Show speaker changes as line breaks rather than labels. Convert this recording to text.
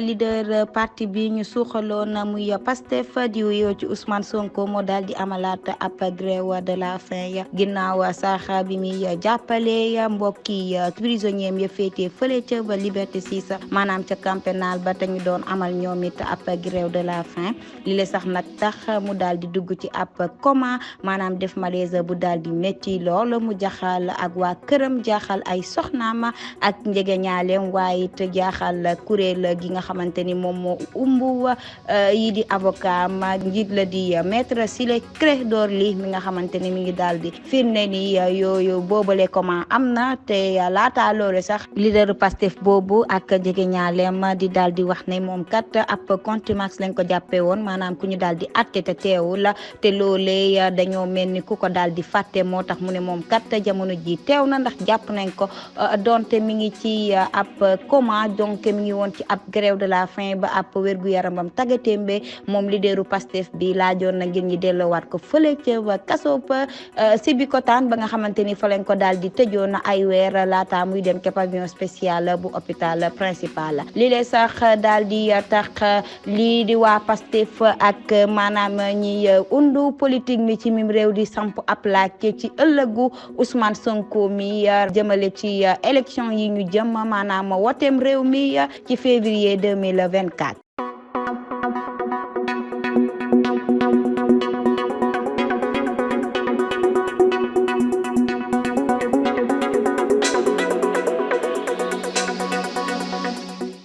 leader parti bi ñu suuxaloon muy Pastef di wuyoo ci Ousmane Sonko moo daal di amalaat ab grève de la faim ginnaaw sax bi muy jàppale mbokki prisonniers ya féetee fële ca ba Liberté 6 maanaam ca camp pénal ba te ñu doon amal ñoom it ab grève de la faim li la sax nag tax mu daal di dugg ci ab coma maanaam def malaise bu daal di métti lool mu jaxal ak waa këram jaaxal ay soxnaam ak njegeñaaleem waaye it jaaxal kuréel gi nga xamante ni moom moo umbu yi di avocat ma njiit la di maître Ciré Clédor Ly mi nga xamante ni mi ngi daal di firnde ni yooyu boobale comment am na te laata loolu sax leader Pastef boobu ak njegeñaaleem di daal di wax ne moom kat ab contumace lañ ko jàppee woon maanaam ku ñu daal di atte te teewul te loolee dañoo mel ni ku ko daal di fàtte moo tax mu ne moom kat jamono ji teew na ndax jàpp nañ ko donte mi ngi ci ab coma donc mi ngi woon ci ab grève de la faim ba ab wérgu yaramam tagatémbe moom leaderu Pastef bi laajoon na ngir ñi delloowaat ko fële ca kaso ba Sébikotane ba nga xamante ni fa lañ ko daal di tëjoon ay weer laata muy dem ca pavillon spécial bu hôpital principal li lee sax daal di tax lii di waa Pastef ak maanaam ñi undu politique mi ci mim réew di samp ab laaj ci ëllëgu Ousmane Sonko mi jëmale ci élection yi ñu jëm maanaam woteem réew mi ci février 2024